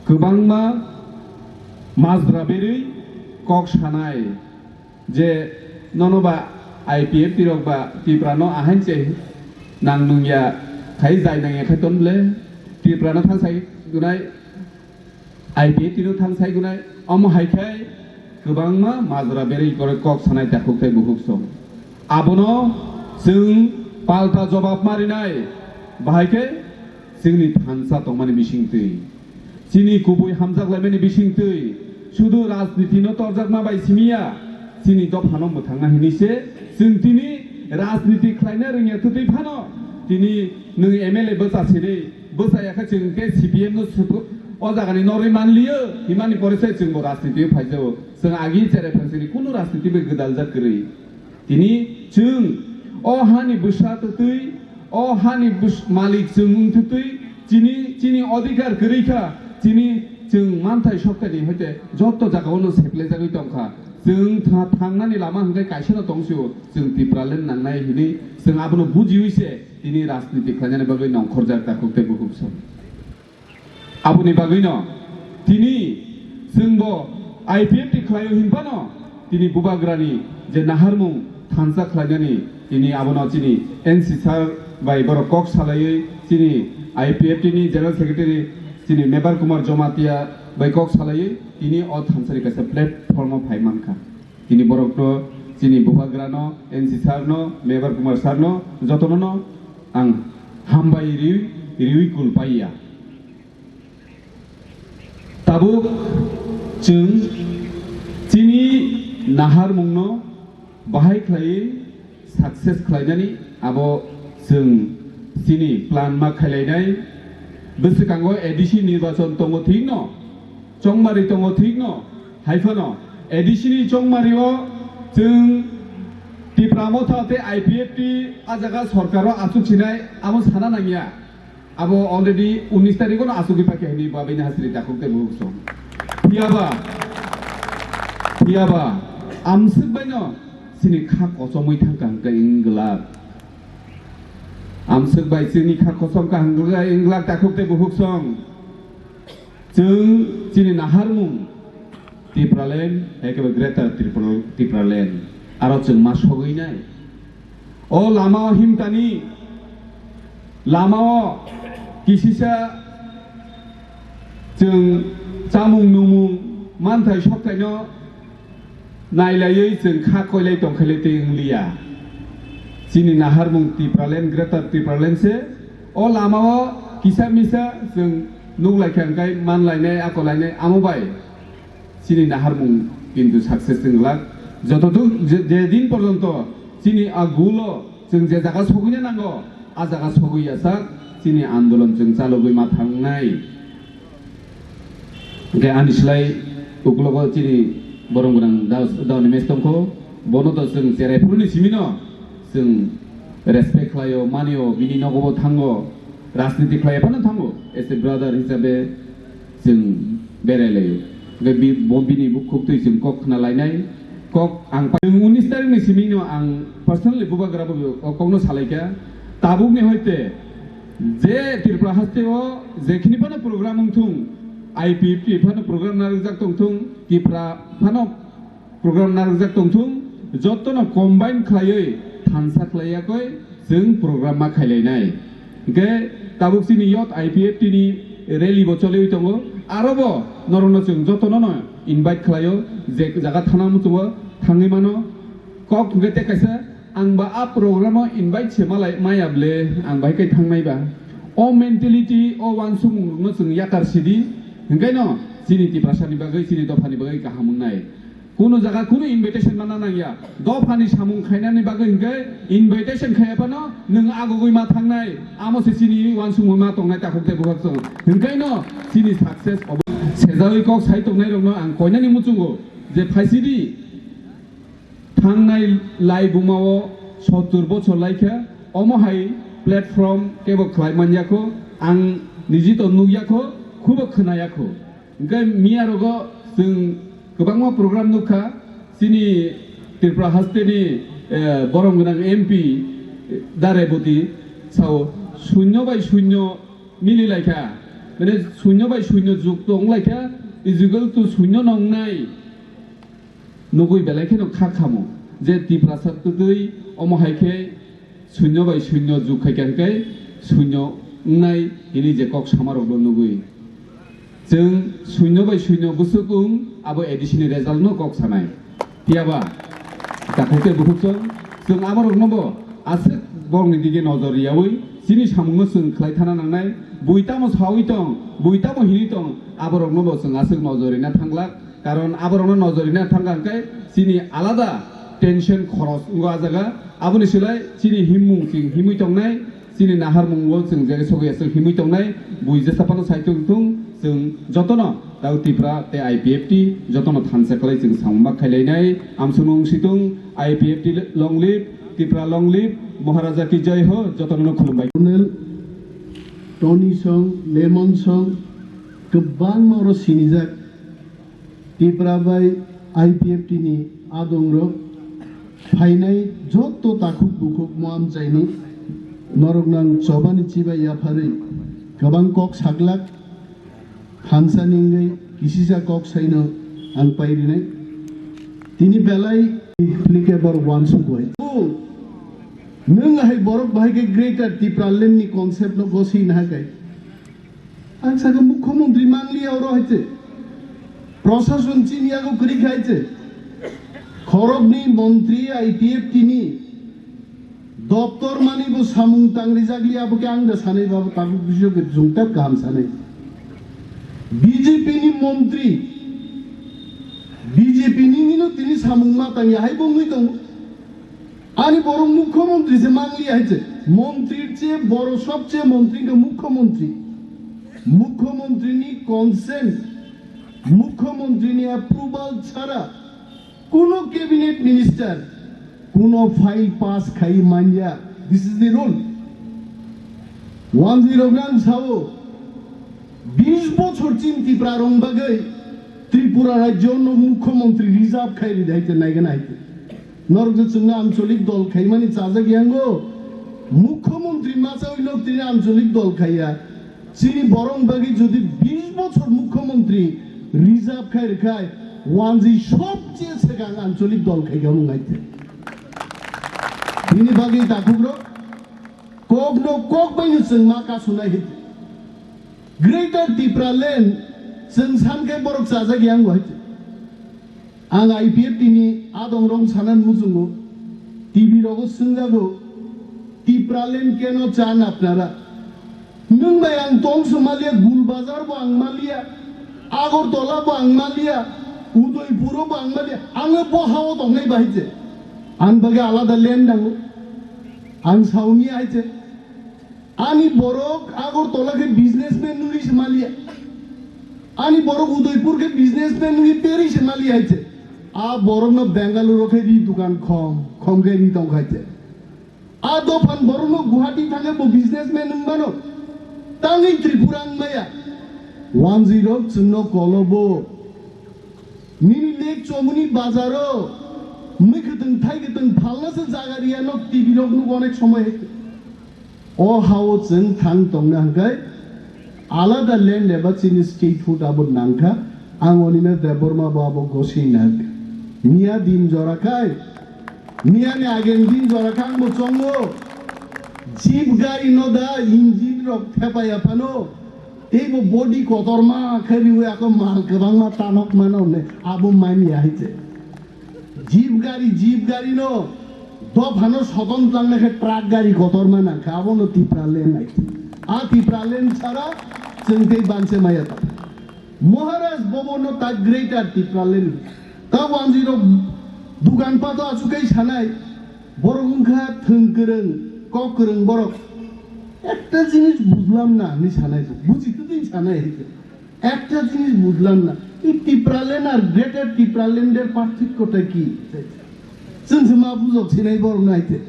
kwbangma majra berwi kok sanai je nono ba I P F T rok ba Tiprano ahain se nang nungya khai jai nangya khai ton le Tiprano thang sai gunai. I P F T no thang sai gunai, omo hai khe kwbangma majra berwi kore kok sanai takhuk tei bukhuk song. Abono chwng palta jobab marinai, bahai khe Chini thansa tongmani bisingtwi, chini kubui hamjak laimani bisingtwi, sudu rajniti no torjakma bai simiya, chini dophano mwthangna hinwi se chwng tini rajniti khlaina rwngya twtwi phano tini nwng M L A bwsa sini bwsa yakha chwng khe C P M no supu o jagani norwi manliyo himani pore se chwngbo rajniti o phaijao. Chwng agi cherai phansini kunu rajniti bai gwdaljak kwrwi. Tini chwng o hani bwsa twtwi, o hani bws-, malik chwng wng twtwi, chini, chini odhikar kwrwi kha, chini chwng manthai soktani hoite jotto jagao no seplejagwi tong kha. Chwng tha-, thangnani lama hwnkhe kaisa no tong sio, chwng Tipraland nangnai hinwi chwng abono bujiwi se tini rajniti khlainani bagwi nongkhorjak takhuk tei bukhuk song. Aboni bagwino tini chwngbo I P F T khlaio hinphano tini bubagrani je naharmung thansa khlainani tini abono chini N C sir bai borok kok salaiwi chini I P F T ni General Secretary chini Mebar Kumar Jomatia bai kok salaiwi tini o thansani kaisa platform o phai mankha. Tini borokno chini bubagrano N C sir no Mebar Kumar sir no jotono no ang hambai riwi riwi kul paiya. Tabuk chwng chini naharmungno bahai khlaiwi success khlainani abo chwng chini plan ma khailainai. Bwswkango A D C nirbachon tongo thikno, chongmari tongo thikno, haiphano A D C ni chongmario chwng Tipra Motha tei I P F T a jaga sorkaro achuk sinai amo sana nangya. Abo already unis tarikh no asugwi paikha hwnwi ba bini hasri takhuk tei bukhuk song. Phiyaba, phiyaba, amswk baino chini kha kochomwi thangkha hwnkhe wng glak. Amswk bai chini kha kochom kha hwnkhe wng glak takhuk tei bukhuk song. Chwng chini naharmung Tipraland, ekebe Greater Tripura-, Tipraland. Aro chwng ma sogwi nai. O lama o himtani, lama o kisisa chwng chamung numung manthai soktaino nailaiwi chwng kha koilai tongkhailai tei wngliya. Chini naharmung Tipraland, Greater Tipraland se. O lama o kisa misa chwng nuklaikha hwnkhe manlainai, akolainai amo bai. Chini naharmung kintu success wng glak. Joto duk je, je din porjonto chini a goal o chwng je jaga sogwina nango, a jaga sogwi ya sak chini andolon chwng chalogwi ma thangnai. Hwnkhe ani slai uklogo chini borom gwnang da-, daoni mes tongkho, bono to chwng cherai phuruni simino chwng respect khlaio, manio, bini nogobo thango, rajniti khlaiya phano thango, as a brother hisabe chwng berai laio. Hwnkhe bi-, bo bini bukhuk twi chwng kok khna lainai. Kok ang pa-, chwng unis tarikh ni simi no ang personally bubagra bo o kok no salaikha. Tabuk ni hoite je Tripura haste o jekhini phano program wngthung, I P F T phano program narwkjak tongthung, Tripura phano program narwkjak tongthung, jotono combine khlaiwi thansa khlaiyakoi chwng program ma khailainai. Hwnkhe tabuk chini youth I P F T ni rally bo choliwi tongo, arobo norokno chwng jotono no invite khlaio, je jaga thana muchungo thangwi mano. Kok hwnkhe tei kaisa, ang ba a program o invite se malai maya ble, ang bahai kai thangnai ba. O mentality, o uansukmung rokno chwng yakar sidi, hwnkhe no chini Tiprasa ni bagwi, chini dopha ni bagwi kaham wngnai. Kunu jaga kunu invitation mana nangya. Dophani samung khainani bagwi hwnkhe invitation khaiya phano nwng agugwi ma thangnai. Amo se chini uansukmung ma tongnai takhuk tei bukhuk chwng. Hwnkhe no chini success obo. Sejawi kok sai tongnai rokno ang koinani muchungo je phaisidi thangnai lai bumao sottur bochor laikha. Omo hai platform kebo khlai manyakho, ang niji to nukyakho, khubo khwnayakho. Hwnkhe miya rogo chwng kwbangma program nukha, chini Tripura haste ni, eh, borom gwnang M P Dareboti sao, shunyo bai shunyo mili laikha, mane shunyo bai shunyo jukto wng laikha, is equal to shunyo no wngnai. Nugui belai kheno kha khamo je Tiprasa twtwi omo hai khe shunyo bai shunyo jug khai kha hwnkhe shunyo wngnai hini je kok sama rokno nugui. Chwng shunyo bai shunyo bwswk wng abo A D C ni result no kok sanai. Phiya ba takhuk tei bukhuk chwng, chwng abo rokno bo aswk borokni dige nojor riyaui Chini samungno chwng khlai thana nangnai, bui tamo sawi tong, bui tamo hini tong, aborokno bo chwng aswk nojor rina thanglak. Karon aborokno nojor rina thangkha hwnkhe chini alada tension khoros wngo a jaga. Aboni silai chini himmung chwng himwi tongnai, chini naharmungo chwng je sogwi aswk himwi tongnai, bui jesa phano sai tong thung, chwng jotono tao Tripura tei I P F T jotono thansa kwlai chwng samung ma khailainai. Amswngmung situng, I P F T long live, Tripura long live, Maharaja ki jai ho, jotono khulumbai. Colonel Tony Song, Lemon Song, kwbangma oro sinijak. Tripura bai I P F T ni adongrok phainai jotto takhuk bukhuk mo amchaini norok nang chobani chibai yapharwi kwbang kok saglak thansa ningwi kisisa kok saino ang pairinai. Tini belai philike borok wansuk bai. Nwng hai borok bahai khe Greater Tipraland ni concept no goswi naha kai. Ang sakha mukhyamantri manliya oro hai se. Prashason chini yago kwrwi khai se. Khoroknwi montri I P F T ni doptor mani bo samung tangrijak liya, abo khe ang da sanai babo tabuk bisio khe jungtep kaham sanai. B J P ni montri, B J P ni nino tini samung ma tangya hai bo wngwi tongo. Ani borok mukhyamantri se manliya hai se. Montrir che boro sobche montri wngkha mukhyamantri. Mukhyamantri ni consent, mukhyamantri ni approval chara kuno cabinet minister kuno file pass khai manya. This is the rule. Wanjwi rok nang sao, bis bochor chin Tipra rong bagwi Tripura rajyo no mukhyamantri reserve khai ridi hai te naigan hai te. Norok je chwngno ancholik dol khaimani chajak yango, mukhyamantri machawi nok tini ancholik dol khaiya. Chini borok bagwi jodi bis bochor mukhyamantri reserve khai rwkhai, Wanjwi sobche swkang ancholik dol khaikha mung hai te. Bini bagwi takhukrok kokno kok baino chwng ma kasunai hai te. Greater Tipraland chwng sankhe borok chajak yango hai te. Ang I P F T ni adong rong sanan muchungo, T V rogo swngjago, "Tipraland keno chan apnara?" Nwng bai ang tong se maliya, Gul Bazar bo ang maliya, Agartala bo ang maliya, Udaipur bo ang maliya, ang bo hao tongnai bahai se. Ang bagwi alada land nango. Ang sauni hai se. Ani borok Agartala khe businessman nungwi se maliya. Ani borok Udaipur khe businessman nungwi perwi se maliya hai se. A borokno Bengaluru khe ri dukan khom, khom khe ri tong khai se. A dophan borokno Guwahati thangwi bo businessman wng mano. Tangwi Tripura wng maya. Wanjwi rok chwngno kolobo. Nini lek chomuni bazaro mwkhwtwng thaikwtwng phalna se jaga riya nok T V rok nuk onek somoi hai. O hao chwng thang tongna hwnkhe alada land eba chini statehood abo nangkha. Ang onino Debbarma bo abo goswi nak. Miya din jora khai, miya ni ageng din jora khai ang bo chongo. Jeep gari no da engine rok thepaya phano, tei bo body kotorma khe riwi ako mal kwbangma tanok mano hwnwi abo manya hai se. Jeep gari, jeep gari no dophano sodom tangna khe truck gari kotorma nangkha, abono Tipraland hai. A Tipraland chara chwng tei banse maya ta. Maharaj Bhavan no ta Greater Tipraland. Ta Wanjwi rok dukan pato achukai sanai, borok wngkha thwng kwrwng, kok kwrwng borok. Ekta jinis bujlam na hinwi sanai, buji twi sanai hai. Ekta jinis bujlam na, ei Tipraland ar Greater Tipraland er parthokyo ta ki? Chwng se ma bujok sinai borok no hai te.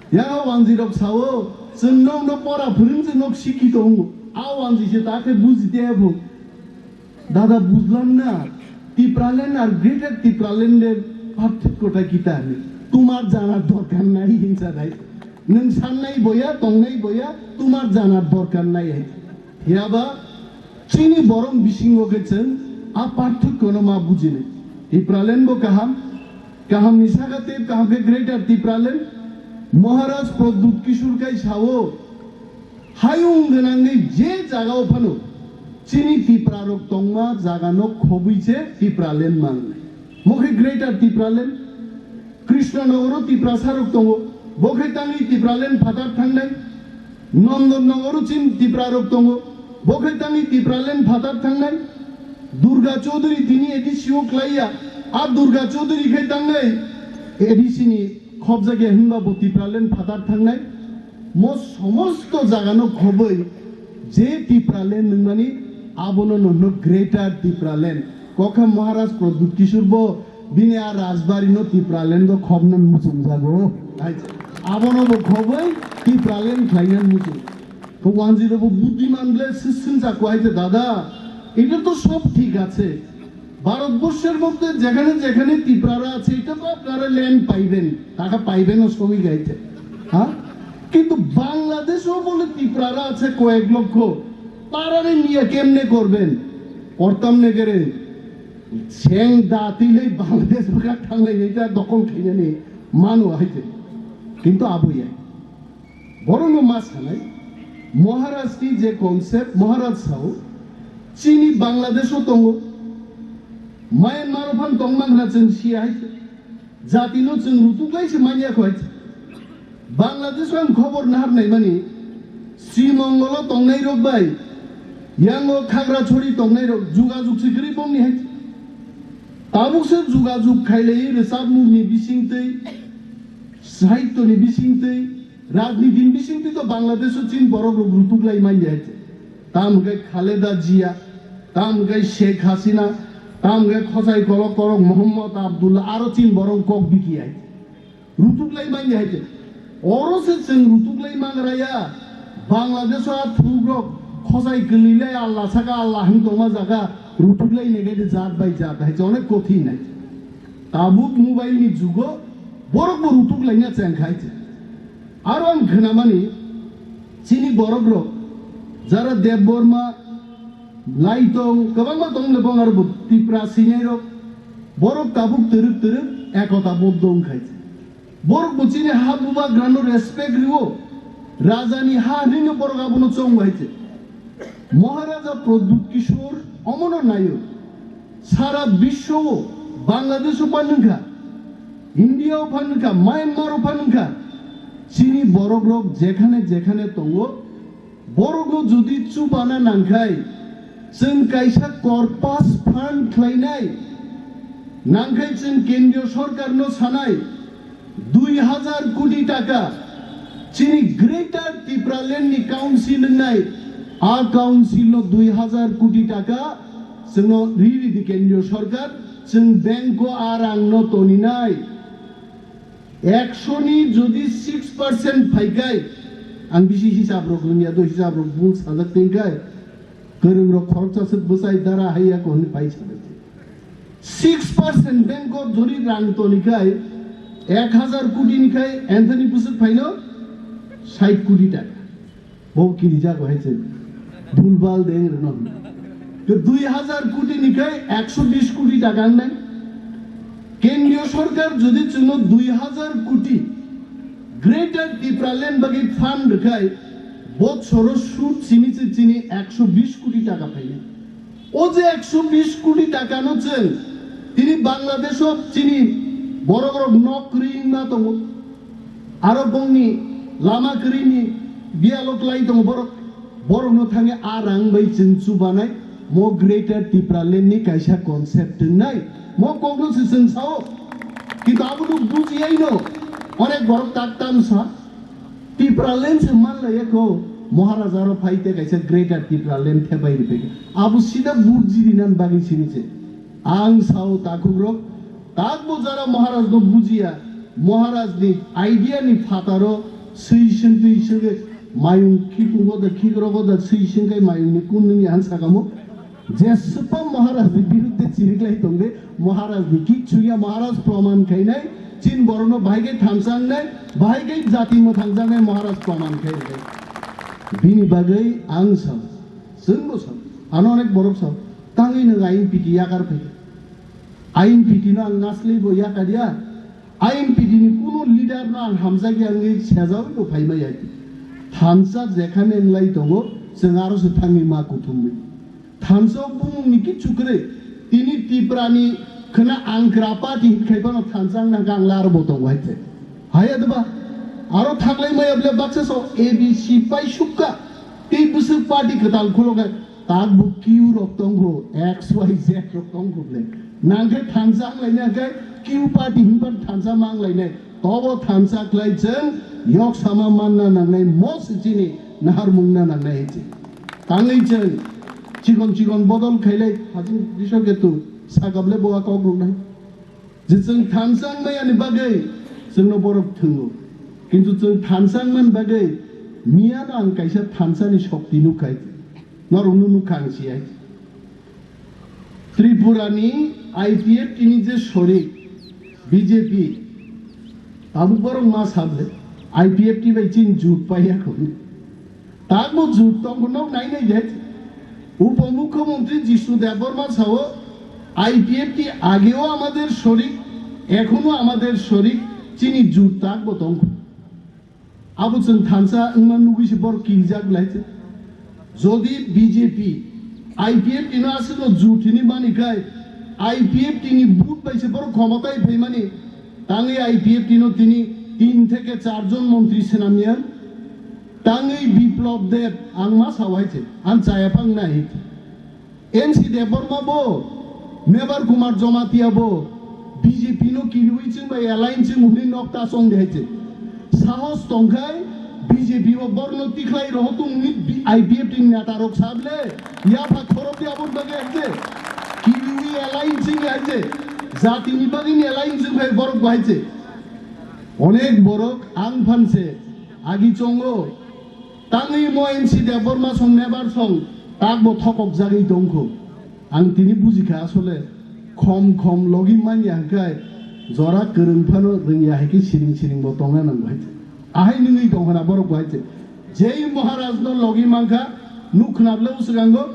Yang o Wanjwi rok sao, chwng nok no pora phwrwng se nok sikhi tongo. A Wanjwi se ta khe buji te bo. Dada bujlam na, Tipraland ar Greater Tipraland er parthokyo ta ki ta hinwi. Tomar jana dorkar nai hinsa nai. Nwng sannai boya, tongnai boya, tomar jana dorkar nai hai. Phiya ba chini borok bisingo khe chwng a parthokyo no ma bujinai. Tipraland bo kaham, kaham ni saka tei kaham khe Greater Tipraland. Maharaj Pradyut Kishore kai sao, hayung gwnangni je jagao phano chini Tipra rok tongma jaga no khobwi se Tipraland mangnai. Mo khe Greater Tipraland. Krishnanagar o Tiprasa rok tongo, bo khe tangwi Tipraland phatar thangnai. Nondon Nogoro chin Tipra rok tongo. Bo khe tangwi Tipraland phatar thangnai. Durga Chaudhary tini A D C o klaiya. A Durga Chaudhary khe tangwi A D C ni khobjagya hinba bo Tipraland phatar thangnai. Mo somosto jagano khobwi je Tipraland nungmani abono nono Greater Tipraland. Kokha Maharaj Pradyut Kishore bo bini a Rajbari no Tipraland o khobna muchungjago. Abono bo khobwi Tipraland khlaina muchung. তো ওয়ানজিরো বুদ্ধিমান বলে সিস্টেম চাকু আইতে দাদা, এটা তো সব ঠিক আছে। ভারতবর্ষের মধ্যে যেখানে যেখানে তিপ্রারা আছে, এটা তো আপনারা ল্যান্ড পাইবেন, টাকা পাইবেন ও সবই গাইতে, হ্যাঁ? কিন্তু বাংলাদেশেও বলে তিপ্রারা আছে কয়েক লক্ষ, তারারে নিয়ে কেমনে করবেন? করতাম নে করে সেং দা তিলেই বাংলাদেশ ভাগা থাকলে এটা দখল খেয়ে নেই মানু হইতে, কিন্তু আবুই আই বড় মা সানাই মহারাজ কি যে কনসেপ্ট মহারাজ সাও চিনি বাংলাদেশও তঙ্গ মায়ানমারও ফান তংমাংরা চেন সিয়া হইতে জাতিনো চেন রুতুকাইছে মানিয়া খোয়াইছে। Bangladesh ang khobor nahar naimani, Sri Mongolo tongnai rok bai, yango Khagrachari tongnai rok jugajug sikri bongni hai. Tabuk se jugajug khailai rwchapmung ni bisingtwi, sahityo ni bisingtwi, rajniti ni bisingtwi to Bangladesh o chin borok rok rutuk lai manya hai. Tam hwnkhe Khaleda Jia, tam hwnkhe Sheikh Hasina, tam hwnkhe Khosai Kolok Kolok Mohammad Abdullah, aro chin borok kok biki hai. Rutuk lai manya hai te. Oro se chwng rutuk lai mangra ya. Bangladesh o a thuruk rok khosai kwlwi lai Allah saka Allah hwn tongma jaga rutuk lai ne gaide jat bai jat hai te onek kothin hai. Tabuk mobile ni jugo borok bo rutuk lai na chang khai te. Aro ang khnamani chini borok rok jara Debbarma, Laitong, kwbangma tong le bong aro bo Tipra sinai rok borok tabuk twrwk twrwk ekota boddo wng khai te. Borok bo chini ha bubagrano respect riwo. Rajani ha hinwi no borok abono chong bai se. Maharaja Pradyut Kishore omono nayo. Sara biswo o Bangladesh o phan wngkha, India o phan wngkha, Myanmar o phan wngkha. Chini borok rok jekhane jekhane tongo, Borokno jodi chubana nangkhai, chwng kaisa corpus fund khlainai. Nangkhai chwng kendriyo sorkarno sanai, dui hajar koti taka chini Greater Tipraland ni council wngnai, a council no dui hajar koti taka chwngno ri ridi kendriyo sorkar, chwng bank o a rangno toninai. Ekshoni jodi six percent phaikai, ang bisi hisab rok wngya do, hisab rok bul sajak tengkai, kwrwng rok khoroksa se bwsai dara haiya ko hwnwi pai sajak. Six percent bank o jodi rang tonikai, ek hajar koti ni khai Anthony bwswk phaino sait koti taka. Bo kirijak hai se. Bulbal deng reno. Ke dui hajar koti ni khai ekshobis koti taka wngnai. Kendriyo sorkar jodi chwngno dui hajar koti Greater Tipraland bagwi fund rwkhai, botsoro sud chini se chini ekshobis koti taka phainai. O je ekshobis koti taka no chwng tini Bangladesh o chini borok rok nok kwrwi wngma tongo. Aro bongni lama kwrwini biyalo klai tongo borok. Borokno thangwi a rang bai chwng chubanai mo Greater Tipraland ni kaisa concept wngnai. Mo kokno se chwng sao. Kintu abono bujiyaino onek borok tak tam sa. Tipraland se manlaiya ko Maharaja ro phai te kaisa Greater Tipraland thepai riphaikha. Abo sida buji rinan bagwi sini se. Ang sao takhukrok, takbo jara Maharaj no bujiya, Maharaj ni idea ni phataro swi sengtwi sengwi mayung khikungo da khikrogo da swi sengkai mayung ni kun nungya han sakamo. Jeswpam Maharaj ni birudde chiriklai tongde, Maharaj ni kichu ya, Maharaj proman khainai, chin borokno bahai khe thamsangnai, bahai khe jati mwthangjaknai Maharaj proman khainai. Bini bagwi ang sao, chwngbo sao, ano onek borok sao, tangwi nwng I N P T yakar phai. I N P T no ang nasli bo yakar ya. I N P T ni kunu leader no ang hamjakya wngwi sejawi bo phaima ya. Thansa jekhane wng lai tongo, chwng aro se thangwi ma kuthumwi. Thansa o bumung ni kichu kwrwi, tini Tipra ni khwna ang krapa ti hinkhai phano thansa wng nangkha ang lar bo tongo hai se. Haya deba? Aro thanglai maya bole baksa so A B C pai sukka. Tei bwswk party kwtal khulo khe tak bo Q rok tongkho, X Y Z rok tongkho bole. Nang khe thansa wng lainai khe Q party hinba thansa ma wng lainai. Tobo thansa khlai chwng yok sama manna nangnai, mos chini naharmungna nangnai hai chwng. Tangwi chwng chikon chikon bodol khailai hajing Risho Ketu sakable bo a kok rwnai. Je chwng thansa wngmani bagwi chwngno borok thwngo. Kintu chwng thansa wngmani bagwi miyano ang kaisa thansani shokti nukha. Norokno nukha ang siyai. Tripurani I P F T ni je sorik B J P, tabuk borok ma sable I P F T bai chini jut paiya kho. Tamo jut tongkho nok nai nai jai. উপমুখ্যমন্ত্রী জিষ্ণু Debbarma sao, IPFT আগেও আমাদের শরিক, এখনো আমাদের শরিক, chini jut takbo tongkho. Abo chwng thansa wngma nugwi se borok kirijak lai se. Jodi B J P I P F T no aswkno jut hini mani khai, I P F T ni vote bai se borok khomotai phaimani, tangwi I P F T no tini tin theke char jon montri swnamya. Tangwi Biplab Deb, ang ma sao hai se, ang chaya phang nai. N C Debbarma bo, Mebar Kumar Jamatia bo, B J P no kiriwi chwng bai alliance chwng hwnwi nok ta chong de hai se. Sahos tongkhai B J P bo borno tikhlai roho tongni I P F T ni neta rok sable, yapha khorok ya bor bagwi hai se. Kiriwi alliance chwng hai se. Jati ni bagwi ni alliance chwng hai borok bo hai se. Onek borok ang phan se, agi chongo. Tangwi mo N C Debbarma song Mebar song takbo thokok jagwi tongkho. Ang tini bujikha asole khom khom logi manya hwnkhe jora kwrwng phano rwngya hai khe siring siring bo tongna nango hai. Ahai nungwi tongkhana borok bo hai se. Jei Maharaj no logi mankha nuk khna bwle uswkango.